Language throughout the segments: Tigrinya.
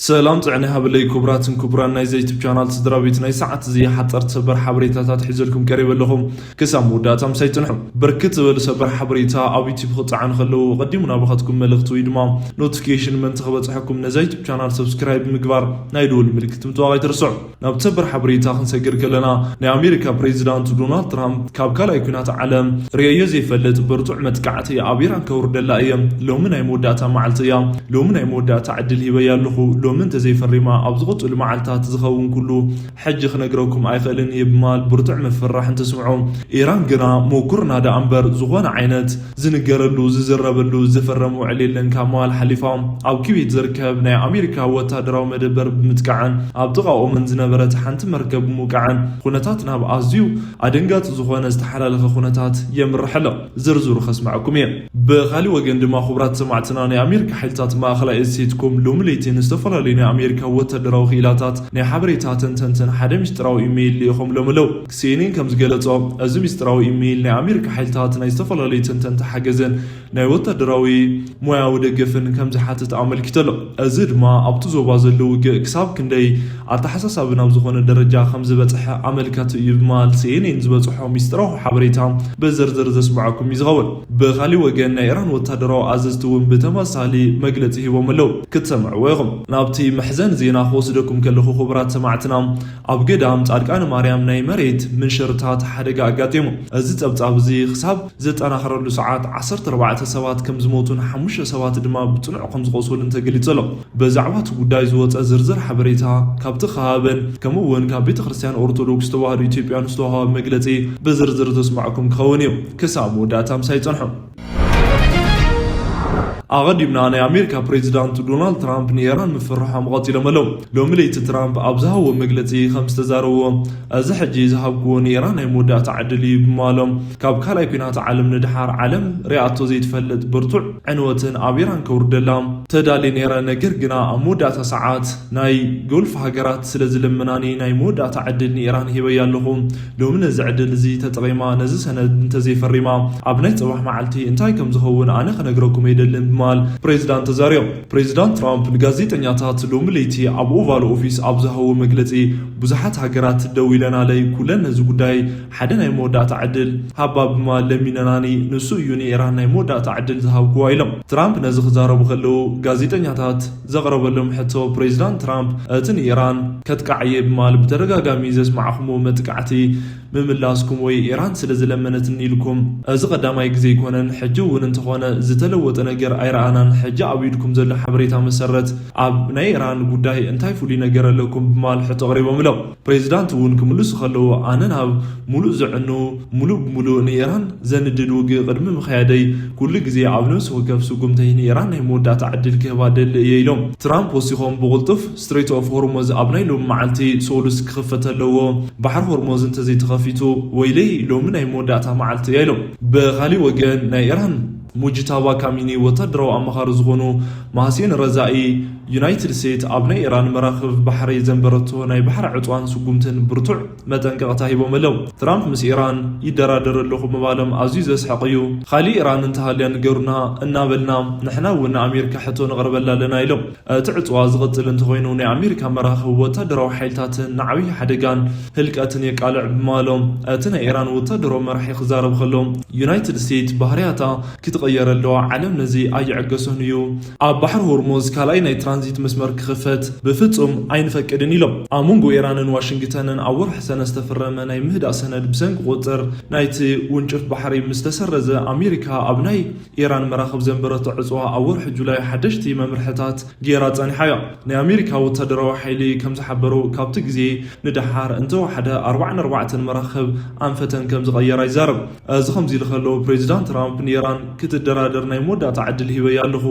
ሰላም ጥዕና ይሃበለይ ክቡራትን ክቡራን ናይዚ ዩቱብ ቻናል ስድራ ቤት፣ ናይ ሰዓት እዚ ሓፀርቲ ሰበር ሓበሬታታት ሒዘልኩም ቀሪበ ኣለኹ። ክሳብ መወዳእታ ምሳይ ፅንሑ። ብርክት ዝበሉ ሰበር ሓበሬታ ኣብ ዩቱብ ክፀዓኑ ከለዉ ቀዲሙ ናባኻትኩም መልእኽቲ ወይ ድማ ኖቲፊኬሽን ምእንቲ ክበፅሐኩም ነዛ ዩቱብ ቻናል ሰብስክራይብ ምግባር ናይ ደወል ምልክት ምጥዋቕ ኣይትርስዑ። ናብ ሰበር ሓበሬታ ክንሰግር ከለና፣ ናይ ኣሜሪካ ፕሬዚዳንት ዶናልድ ትራምፕ ካብ ካልኣይ ኲናት ዓለም ርእየዮ ዘይፈልጥ ብርቱዕ መጥቃዕቲ ኣብ ኢራን ከውርደላ እየ። ሎሚ ናይ መወዳእታ መዓልቲ እያ። ሎሚ ናይ መወዳእታ ዕድል ሂበያ ኣለኹ። ሎሚ እንተዘይፈሪማ ኣብ ዝቕፅሉ መዓልታት ዝኸውን ኩሉ ሕጂ ክነግረኩም ኣይኽእልን እየ ብማል ብርቱዕ ምፍርራሕ እንትስምዖ፣ ኢራን ግና ምኩርና ደኣ እምበር ዝኾነ ዓይነት ዝንገረሉ፣ ዝዝረበሉ፣ ዝፍረም ውዕል የለን ካብ ምባል ሓሊፋ፣ ኣብ ኩዌት ዝርከብ ናይ ኣሜሪካ ወታደራዊ መደበር ብምጥቃዕን ኣብ ጥቓኦምን ዝነበረት ሓንቲ መርከብ ብምውቃዕን ኩነታት ናብ ኣዝዩ ኣደንጋጺ ዝኾነ ዝተሓላለኸ ኩነታት የምርሕ ኣሎ። ዝርዝሩ ከስምዐኩም እየ። ብኻሊእ ወገን ድማ ክቡራት ሰማዕትና፣ ናይ ኣሜሪካ ሓይልታት ማእኸላይ እዝ ሴንትኮም ሎሚ ለይቲ ንዝተፈላለዩ ናይ ኣሜሪካ ወታደራዊ ክኢላታት ናይ ሓበሬታ ተንተንትን ሓደ ምስጢራዊ ኢሜይል ልኢኾምሎም ኣለዉ። ሲኤንኤን ከም ዝገለጾ፣ እዚ ምስጢራዊ ኢሜይል ናይ ኣሜሪካ ሓይልታት ናይ ዝተፈላለዩ ተንተንቲ ሓገዝን ናይ ወታደራዊ ሞያዊ ደገፍን ከም ዝሓትት ኣመልኪቱ ኣሎ። እዚ ድማ ኣብቲ ዞባ ዘሎ ውግእ ክሳብ ክንደይ ኣተሓሳሳቢ ናብ ዝኾነ ደረጃ ከም ዝበጽሐ ኣመልካቲ እዩ ብማል ሲኤንኤን ዝበጽሖ ምስጢራዊ ሓበሬታ ብዝርዝር ዘስምዐኩም እዩ ዝኸውን። ብኻሊእ ወገን ናይ ኢራን ወታደራዊ ኣዘዝቲ እውን ብተመሳሳሊ መግለጺ ሂቦም ኣለዉ። ክትሰምዕዎ ኢኹም። ናብቲ መሕዘን ዜና ክወስደኩም ከለኹ ክቡራት ሰማዕትና፣ ኣብ ገዳም ጻድቃነ ማርያም ናይ መሬት ምንሽርታት ሓደጋ ኣጋጢሙ። እዚ ጸብጻብ እዚ ክሳብ ዘጠናኽረሉ ሰዓት ዓሰርተ ኣርባዕተ ሰባት ከም ዝሞቱን ሓሙሽተ ሰባት ድማ ብጽኑዕ ከም ዝቖሰሉን ተገሊጹ ኣሎ። ብዛዕባ እቲ ጉዳይ ዝወጸ ዝርዝር ሓበሬታ ካብቲ ከባብን ከምኡ እውን ካብ ቤተ ክርስቲያን ኦርቶዶክስ ተዋህዶ ኢትዮጵያ ዝተዋህበ መግለጺ ብዝርዝር ዘስማዕኩም ክኸውን እዩ። ክሳብ መወዳእታ ምሳይ ጽንሑ። ኣቐዲምና ናይ ኣሜሪካ ፕሬዚዳንት ዶናልድ ትራምፕ ንኢራን ምፍርሖም ቀጺሎም ኣለዉ። ሎሚ ለይቲ ትራምፕ ኣብ ዝሃብዎ መግለጺ ከም ዝተዛረብዎ፣ እዚ ሕጂ ዝሃብክዎ ንኢራን ናይ መወዳእታ ዕድል እዩ ብምባሎም፣ ካብ ካልኣይ ኲናት ዓለም ንደሓር ዓለም ሪኣቶ ዘይትፈልጥ ብርቱዕ ዕንወትን ኣብ ኢራን ከውርደላ ተዳልየ ነይረ፣ ነገር ግና ኣብ መወዳእታ ሰዓት ናይ ጎልፍ ሃገራት ስለ ዝለመናኒ ናይ መወዳእታ ዕድል ንኢራን ሂበያ ኣለኹ። ሎሚ ነዚ ዕድል እዚ ተጠቒማ ነዚ ሰነድ እንተዘይፈሪማ ኣብ ናይ ጽባሕ መዓልቲ እንታይ ከም ዝኸውን ኣነ ክነግረኩም ኣይደልን ብምባል ፕሬዚዳንት ተዛሪቦም። ፕሬዚዳንት ትራምፕ ንጋዜጠኛታት ሎሚ ለይቲ ኣብ ኦቫል ኦፊስ ኣብ ዝሃቦ መግለጺ፣ ብዙሓት ሃገራት ደው ኢለናለይ፣ ኩለን ነዚ ጉዳይ ሓደ ናይ መወዳእታ ዕድል ሃባ ብምባል ለሚነናኒ፣ ንሱ እዩ ንኢራን ናይ መወዳእታ ዕድል ዝሃብክዋ ኢሎም። ትራምፕ ነዚ ክዛረቡ ከለዉ ጋዜጠኛታት ዘቕረበሎም ሕቶ፣ ፕሬዚዳንት ትራምፕ እቲ ንኢራን ከጥቃዕ እየ ብምባል ብተደጋጋሚ ዘስማዕኹምዎ መጥቃዕቲ ምምላስኩም ወይ ኢራን ስለ ዝለመነትኒ ኢልኩም፣ እዚ ቀዳማይ ግዜ ኣይኮነን። ሕጂ እውን እንተኾነ ዝተለወጠ ነገር ኣይረኣናን። ሕጂ ኣብ ኢድኩም ዘሎ ሓበሬታ መሰረት ኣብ ናይ ኢራን ጉዳይ እንታይ ፍሉይ ነገር ኣለኩም ብምባል ሕቶ ኣቕሪቦምሎም። ፕሬዚዳንት እውን ክምልሱ ከለዉ፣ ኣነ ናብ ሙሉእ ዘዕኑ፣ ሙሉእ ብሙሉእ ንኢራን ዘንድድ ውግእ ቅድሚ ምኽያደይ ኩሉ ግዜ ኣብ ነፍሲ ወከፍ ስጉምተይ ንኢራን ናይ መወዳእታ ዕድል ክህባ ደሊ እየ ኢሎም። ትራምፕ ወሲኾም ብቕልጡፍ ስትሬት ኦፍ ሆርሙዝ ኣብ ናይ ሎሚ መዓልቲ ሰሉስ ክኽፈት ኣለዎ። ባሕሪ ሆርሙዝ እንተዘይተኸፊቱ ወይለይ ሎሚ ናይ መወዳእታ መዓልቲ እያ ኢሎም። ብኻሊእ ወገን ናይ ኢራን ሙጅታባ ካሚኒ ወታደራዊ ኣማኻሪ ዝኾኑ ማህሴን ረዛኢ ዩናይትድ ስቴትስ ኣብ ናይ ኢራን መራኽብ ባሕሪ ዘንበረቶ ናይ ባሕሪ ዕፅዋን ስጉምትን ብርቱዕ መጠንቀቕታ ሂቦም ኣለዉ። ትራምፕ ምስ ኢራን ይደራደር ኣለኹ ምባሎም ኣዝዩ ዘስሕቕ እዩ። ካሊእ ኢራን እንተሃልያ ንገሩና እናበልና ንሕና እውን ንኣሜሪካ ሕቶ ነቕርበላ ኣለና ኢሎም። እቲ ዕፅዋ ዝቕፅል እንተኾይኑ ናይ ኣሜሪካ መራኽብ ወታደራዊ ሓይልታትን ንዓብዪ ሓደጋን ህልቀትን የቃልዕ ብምባሎም እቲ ናይ ኢራን ወታደራዊ መራሒ ክዛረብ ከሎ ዩናይትድ ስቴትስ ባህርያታ ክትቕየር ኣለዋ፣ ዓለም ነዚ ኣይዕገሶን እዩ። ኣብ ባሕሪ ሆርሙዝ ካልኣይ ናይ ትራንዚት መስመር ክኽፈት ብፍጹም ኣይንፈቅድን ኢሎም። ኣብ መንጎ ኢራንን ዋሽንግተንን ኣብ ወርሒ ሰነ ዝተፈረመ ናይ ምህዳእ ሰነድ ብሰንኪ ቁጽር ናይቲ ውንጭፍ ባሕሪ ምስ ተሰረዘ ኣሜሪካ ኣብ ናይ ኢራን መራኽብ ዘንበረቶ ዕጽዋ ኣብ ወርሒ ጁላይ ሓደሽቲ መምርሕታት ገይራ ጸኒሓ እያ። ናይ ኣሜሪካ ወታደራዊ ሓይሊ ከም ዝሓበሮ ካብቲ ግዜ ንደሓር እንተወሓደ ኣርባዓን ኣርባዕተን መራኽብ ኣንፈተን ከም ዝቐየራ ይዛረብ። እዚ ከምዚ ኢሉ ከሎ ፕሬዚዳንት ትራምፕ ንኢራን ክትደራደር ናይ መወዳእታ ዕድል ሂበያ ኣለኹ፣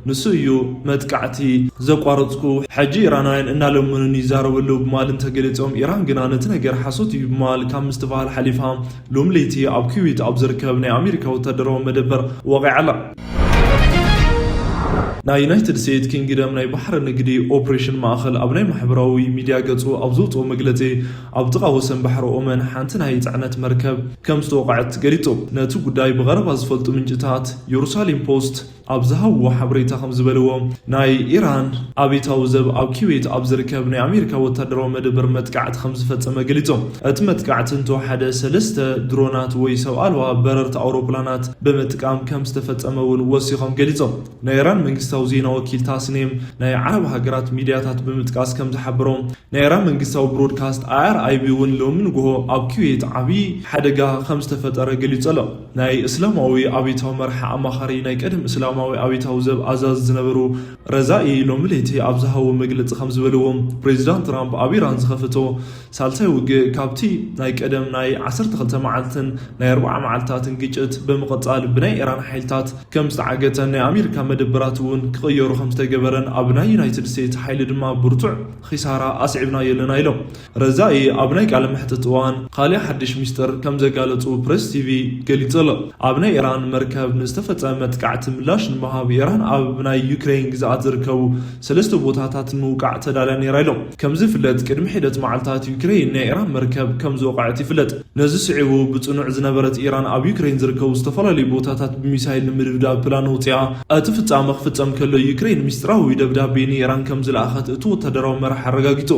ንሱ እዩ መጥቃዕቲ ዘቋረጽኩ፣ ሕጂ ኢራናውያን እናለመኑኒ ይዛረቡ ኣለዉ ብምባል እንተገሊጾም፣ ኢራን ግና ነቲ ነገር ሓሶት እዩ ብምባል ካብ ምስትብሃል ሓሊፋ ሎም ለይቲ ኣብ ኩዌት ኣብ ዝርከብ ናይ ኣሜሪካ ወታደራዊ መደበር ወቒዓ ኣላ። ናይ ዩናይትድ ስቴትስ ኪንግደም ናይ ባሕሪ ንግዲ ኦፕሬሽን ማእኸል ኣብ ናይ ማሕበራዊ ሚድያ ገጹ ኣብ ዘውፅኦ መግለፂ፣ ኣብ ጥቓ ወሰን ባሕሪ ኦመን ሓንቲ ናይ ፅዕነት መርከብ ከም ዝተወቕዐት ገሊጹ። ነቲ ጉዳይ ብቐረባ ዝፈልጡ ምንጭታት የሩሳሌም ፖስት ኣብ ዝሃብዎ ሓበሬታ ከም ዝበልዎ፣ ናይ ኢራን ኣብዮታዊ ዘብ ኣብ ኩዌት ኣብ ዝርከብ ናይ ኣሜሪካ ወታደራዊ መደበር መጥቃዕቲ ከም ዝፈጸመ ገሊጾም። እቲ መጥቃዕቲ እንተወሓደ ሰለስተ ድሮናት ወይ ሰብ ኣልባ በረርቲ ኣውሮፕላናት ብምጥቃም ከም ዝተፈጸመ እውን ወሲኾም ገሊጾም። ናይ ኢራን መንግስታዊ ዜና ወኪል ታስኒም ናይ ዓረብ ሃገራት ሚድያታት ብምጥቃስ ከም ዝሓበሮ፣ ናይ ኢራን መንግስታዊ ብሮድካስት ኣይ ኣር ኣይ ቢ እውን ሎሚ ንግሆ ኣብ ኩዌት ዓብዪ ሓደጋ ከም ዝተፈጠረ ገሊጹ ኣሎ። ናይ እስላማዊ ኣብዮታዊ መራሒ ኣማኻሪ ናይ ቀደም እስላማዊ ኣብዮታዊ ዘብ ኣዛዚ ዝነበሩ ረዛኢ ሎሚ ለይቲ ኣብ ዝሃቦ መግለጺ ከም ዝበልዎ፣ ፕሬዚዳንት ትራምፕ ኣብ ኢራን ዝኸፈቶ ሳልሳይ ውግእ ካብቲ ናይ ቀደም ናይ ዓሰርተ ክልተ መዓልትን ናይ ኣርብዓ መዓልታትን ግጭት ብምቕጻል ብናይ ኢራን ሓይልታት ከም ዝተዓገተን ናይ ኣሜሪካ መደበራት እውን ክቕየሩ ከም ዝተገበረን ኣብ ናይ ዩናይትድ ስቴትስ ሓይሊ ድማ ብርቱዕ ኺሳራ ኣስዒብናዮ ኣለና ኢሎም። ረዛኢ ኣብ ናይ ቃለ መሕትት እዋን ካልእ ሓድሽ ሚስጥር ከም ዘጋለጹ ፕሬስ ቲ ቪ ገሊጹ ኣሎ። ኣብ ናይ ኢራን መርከብ ንዝተፈጸመ መጥቃዕቲ ምላሽ ንምሃብ ኢራን ኣብ ናይ ዩክሬን ግዝኣት ዝርከቡ ሰለስተ ቦታታት ንምውቃዕ ተዳልያ ነይራ ኢሎም። ከም ዝፍለጥ ቅድሚ ሒደት መዓልታት ዩክሬን ናይ ኢራን መርከብ ከም ዝወቕዐት ይፍለጥ። ነዚ ስዒቡ ብጽኑዕ ዝነበረት ኢራን ኣብ ዩክሬን ዝርከቡ ዝተፈላለዩ ቦታታት ብሚሳይል ንምድብዳብ ፕላን ኣውጺኣ። እቲ ፍጻመ ክፍጸም ከሎ ዩክሬን ሚስጥራዊ ደብዳቤ ንኢራን ከም ዝለኣኸት እቲ ወታደራዊ መራሕ ኣረጋጊጹ።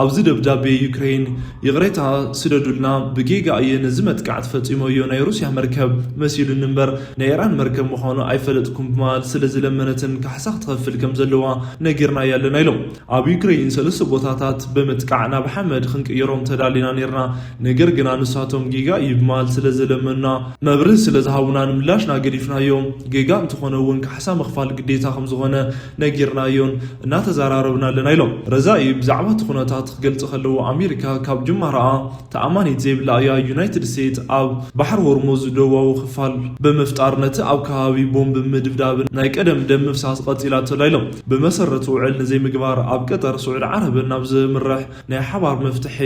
ኣብዚ ደብዳቤ ዩክሬን ይቕሬታ ስደዱልና፣ ብጌጋ እየ ነዚ መጥቃዕቲ ፈጺሞዮ፣ ናይ ሩስያ መርከብ መሲሉኒ እምበር ናይ ኢራን መርከብ ምዃኑ ኣይፈለጥኩን ብምባል ስለ ዝለመነትን ካሕሳ ክትኸፍል ከም ዘለዋ ነጊርናያ ኣለና ኢሎም። ኣብ ዩክሬን ሰለስተ ቦታታት ብምጥቃዕ ናብ ሓመድ ክንቅይሮም ተዳሊና ነርና፣ ነገር ግና ንሳቶም ጌጋ እዩ ብምባል ስለ ዝለመኑና፣ መብርሂ ስለ ዝሃቡና ንምላሽና ገዲፍናዮም። ጌጋ እንተኾነ እውን ካሕሳ ምኽፋል ግዴታ ከም ዝኾነ ነጊርናዮን እናተዘራረብና ኣለና ኢሎም። ረዛኢ ብዛዕባ እቲ ኩነታት ክገልጽ ከለዉ፣ ኣሜሪካ ካብ ጅማራኣ ተኣማኒት ዘይብላ እያ። ዩናይትድ ስቴትስ ኣብ ባሕሪ ሆርሙዝ ደቡባዊ ክፋል ብምፍጣር ነቲ ኣብ ከባቢ ቦምብ ምድብዳብን ናይ ቀደም ደም ምፍሳስ ቀጺላ ተላ ኢሎም። ብመሰረት ውዕል ንዘይምግባር ኣብ ቀጠር ስዑዲ ዓረብን ናብ ዝምራሕ ናይ ሓባር መፍትሒ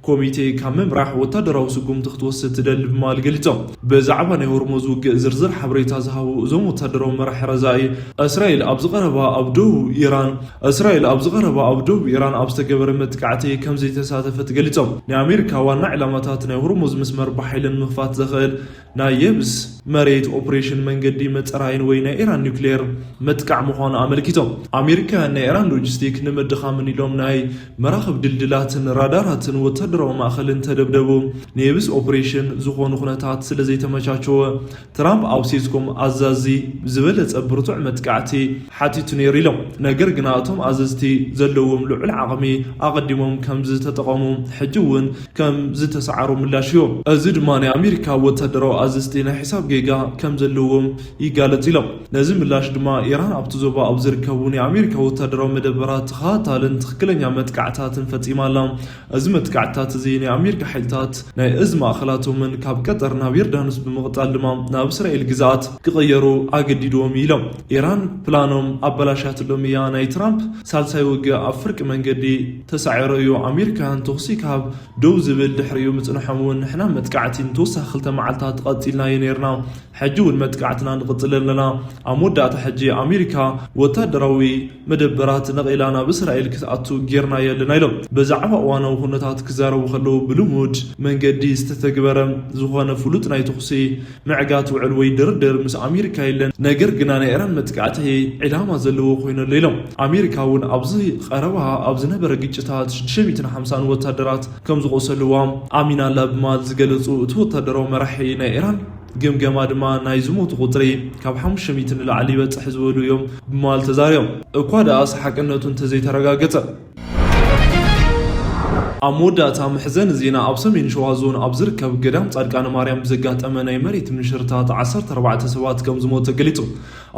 ኮሚቴ ካብ ምምራሕ ወታደራዊ ስጉምቲ ክትወስድ ትደሊ ብምባል ገሊጾም። ብዛዕባ ናይ ሆርሙዝ ውግእ ዝርዝር ሓበሬታ ዝሃቡ እዞም ወታደራዊ መራሒ ረዛኢ፣ እስራኤል ኣብ ዝቐረባ ኣብ ደቡብ ኢራን እስራኤል ኣብ ዝቐረባ ኣብ ደቡብ ኢራን ኣብ ዝተገበረ መጥቃዕቲ ከም ዘይተሳተፈት ገሊጾም። ናይ ኣሜሪካ ዋና ዕላማታት ናይ ሆርሙዝ መስመር ብሓይሊ ንምኽፋት ዘኽእል ናይ የብስ መሬት ኦፕሬሽን መንገዲ መጽራይን ወይ ናይ ኢራን ኒውክሌር መጥቃዕ ምዃኑ ኣመልኪቶም። ኣሜሪካውያን ናይ ኢራን ሎጂስቲክ ንምድኻምን ኢሎም ናይ መራኽብ ድልድላትን ራዳራትን ወታደራዊ ማእኸልን ተደብደቡ። ንየብስ ኦፕሬሽን ዝኾኑ ኩነታት ስለ ዘይተመቻቸወ ትራምፕ ኣብ ሴትኮም ኣዛዚ ዝበለጸ ብርቱዕ መጥቃዕቲ ሓቲቱ ነይሩ ኢሎም። ነገር ግና እቶም ኣዘዝቲ ዘለዎም ልዑል ዓቕሚ ኣቐዲሞም ከም ዝተጠቐሙ ሕጂ እውን ከም ዝተሰዓሩ ምላሽ ሂቦም። እዚ ድማ ናይ ኣሜሪካ ወታደራዊ ኣዘዝቲ ናይ ሕሳብ ጌጋ ከም ዘለዎም ይጋለጽ ኢሎም። ነዚ ምላሽ ድማ ኢራን ኣብቲ ዞባ ኣብ ዝርከቡ ናይ ኣሜሪካ ወታደራዊ መደበራት ተኸታታልን ትኽክለኛ መጥቃዕታትን ፈጺማ ኣላ። እዚ መጥቃዕትታት እዚ ናይ ኣሜሪካ ሓይልታት ናይ እዝ ማእኸላቶምን ካብ ቀጠር ናብ ዮርዳኖስ ብምቕጻል ድማ ናብ እስራኤል ግዝኣት ክቕየሩ ኣገዲድዎም ኢሎም። ኢራን ፕላኖም ኣበላሻትሎም እያ። ናይ ትራምፕ ሳልሳይ ውግእ ኣብ ፍርቂ መንገዲ ተሳዒሩ እዩ። ኣሜሪካውያን ተኹሲ ካብ ደው ዝብል ድሕሪኡ ምጽንሖም እውን ንሕና መጥቃዕቲ ንተወሳኺ ክልተ መዓልታት ቀጺልናዮ ነይርና። ሕጂ እውን መጥቃዕትና ንቕጽል ኣለና። ኣብ መወዳእታ ሕጂ ኣሜሪካ ወታደራዊ መደበራት ነቒላ ናብ እስራኤል ክትኣቱ ጌርናዮ ኣለና ኢሎም። ብዛዕባ እዋናዊ ኩነታት ክዛረቡ ከለዉ ብልሙድ መንገዲ ዝተተግበረ ዝኾነ ፍሉጥ ናይ ተኹሲ ምዕጋት ውዕል ወይ ድርድር ምስ ኣሜሪካ የለን። ነገር ግና ናይ ኢራን መጥቃዕቲ ዒላማ ዘለዎ ኮይኑ ኣሎ ኢሎም። ኣሜሪካ እውን ኣብዚ ቀረባ ኣብ ዝነበረ ግጭታት ሽዱሽተ ሚእትን ሓምሳን ወታደራት ከም ዝቆሰልዋ ኣሚና ኣላ ብምባል ዝገለጹ እቲ ወታደራዊ መራሒ ናይ ኢራን ግምገማ ድማ ናይ ዝሞቱ ቁጽሪ ካብ ሓሙሽተ ሚእቲ ንላዕሊ ይበጽሕ ዝበሉ እዮም ብምባል ተዛሪቦም። እኳ ደኣስ ሓቅነቱ እንተዘይተረጋገጸ። ኣብ መወዳእታ መሕዘኒ ዜና ኣብ ሰሜን ሸዋ ዞን ኣብ ዝርከብ ገዳም ጻድቃነ ማርያም ብዘጋጠመ ናይ መሬት ምንሽርታት ዓሰርተ ኣርባዕተ ሰባት ከም ዝሞቱ ተገሊጹ።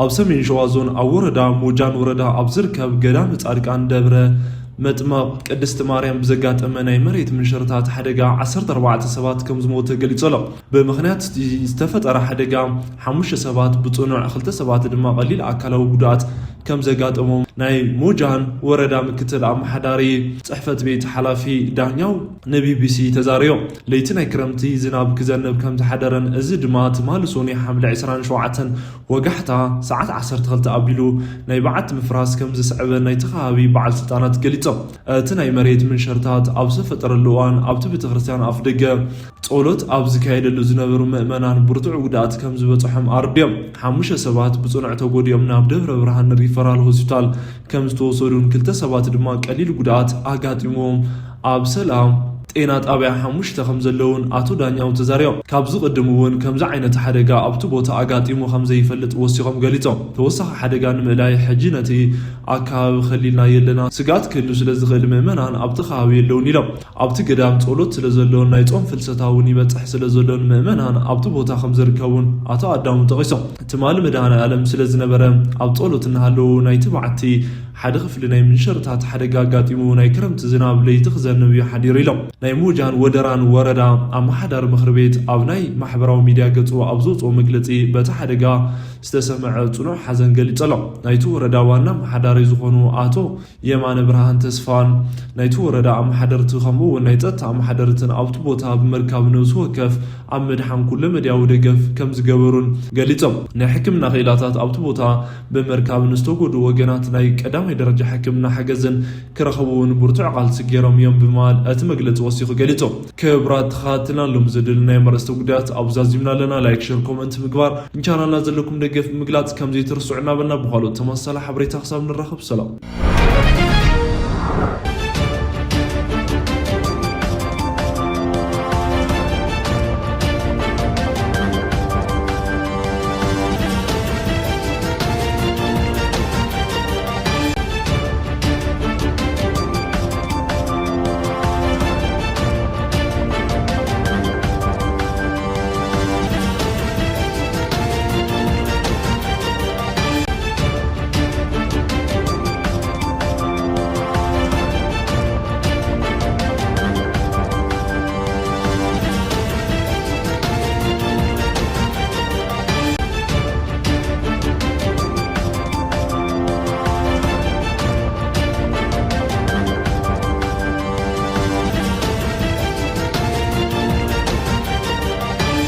ኣብ ሰሜን ሸዋ ዞን ኣብ ወረዳ ሞጃን ወረዳ ኣብ ዝርከብ ገዳም ጻድቃን ደብረ መጥመቕ ቅድስቲ ማርያም ብዘጋጠመ ናይ መሬት ምንሽርታት ሓደጋ ዓሰርተ ኣርባዕተ ሰባት ከም ዝሞቱ ተገሊጹ ኣሎ። ብምኽንያት እቲ ዝተፈጠረ ሓደጋ ሓሙሽተ ሰባት ብጽኑዕ፣ ክልተ ሰባት ድማ ቀሊል ኣካላዊ ጉድኣት ከም ዘጋጠሞም ናይ ሞጃን ወረዳ ምክትል ኣመሓዳሪ ጽሕፈት ቤት ሓላፊ ዳኛው ንቢቢሲ ተዛሪቦም። ለይቲ ናይ ክረምቲ ዝናብ ክዘንብ ከም ዝሓደረን እዚ ድማ ትማሊ ሶኒ ሓምለ ዕስራን ሸውዓተን ወጋሕታ ሰዓት ዓሰርተ ክልተ ኣቢሉ ናይ በዓቲ ምፍራስ ከም ዝስዕበ ናይቲ ከባቢ በዓል ስልጣናት ገሊጾም። እቲ ናይ መሬት ምንሽርታት ኣብ ዝተፈጠረሉ እዋን ኣብቲ ቤተክርስትያን ኣፍ ደገ ጸሎት ኣብ ዝካየደሉ ዝነበሩ ምእመናን ብርቱዕ ጉድኣት ከም ዝበጽሖም ኣረዲኦም። ሓሙሽተ ሰባት ብጽኑዕ ተጎዲኦም ናብ ደብረ ብርሃን ሪፈራል ሆስፒታል ከም ዝተወሰዱን ክልተ ሰባት ድማ ቀሊል ጉድኣት ኣጋጢምዎም ኣብ ሰላም ጤና ጣብያ ሓሙሽተ ከም ዘለውን ኣቶ ዳኛው ተዛሪቦም። ካብዚ ቅድም እውን ከምዚ ዓይነት ሓደጋ ኣብቲ ቦታ ኣጋጢሙ ከም ዘይፈልጥ ወሲኾም ገሊጾም። ተወሳኺ ሓደጋ ንምእላይ ሕጂ ነቲ ኣከባቢ ከሊልና የለና፣ ስግኣት ክህሉ ስለ ዝኽእል ምእመናን ኣብቲ ከባቢ የለውን ኢሎም። ኣብቲ ገዳም ጸሎት ስለ ዘሎ ናይ ጾም ፍልሰታ እውን ይበጽሕ ስለ ዘሎ ንምእመናን ኣብቲ ቦታ ከም ዝርከቡን ኣቶ ኣዳሙ ጠቒሶም። ትማሊ መድኃኔ ዓለም ስለ ዝነበረ ኣብ ጸሎት እናሃለዉ ናይቲ በዓቲ ሓደ ክፍሊ ናይ ምንሽርታት ሓደጋ ኣጋጢሙ ናይ ክረምቲ ዝናብ ለይቲ ክዘንብ እዩ ሓዲሩ ኢሎም። ናይ ሙጃን ወደራን ወረዳ ኣመሓዳሪ ምኽሪ ቤት ኣብ ናይ ማሕበራዊ ሚድያ ገጹ ኣብ ዘውፅኦ መግለጺ በቲ ሓደጋ ዝተሰምዐ ጽኑዕ ሓዘን ገሊጹ ኣሎ። ናይቲ ወረዳ ዋና ኣመሓዳሪ ዝኾኑ ኣቶ የማነ ብርሃን ተስፋን ናይቲ ወረዳ ኣመሓደርቲ ከምኡ እውን ናይ ጸጥታ ኣመሓደርትን ኣብቲ ቦታ ብመርካብ ነብሲ ወከፍ ኣብ ምድሓን ኩለ መድያዊ ደገፍ ከም ዝገበሩን ገሊጾም። ናይ ሕክምና ክኢላታት ኣብቲ ቦታ ብምርካብ ንዝተጎድኡ ወገናት ናይ ቀዳማይ ደረጃ ሕክምና ሓገዝን ክረኸቡ እውን ብርቱዕ ቃልሲ ገይሮም እዮም ብምባል እቲ መግለጺ ወሲኹ ገሊጹ። ክቡራት ተኸታተልና ሎም ዘደለናዮም ኣርእስተ ጉዳያት ኣብ ዛዚምና ኣለና። ላይክ፣ ሸር፣ ኮመንት ምግባር ንቻናልና ዘለኩም ደገፍ ምግላጽ ከም ዘይትርስዑ እናበልና ብኻልኦት ተመሳሳሊ ሓበሬታ ክሳብ ንራኸብ ሰላም።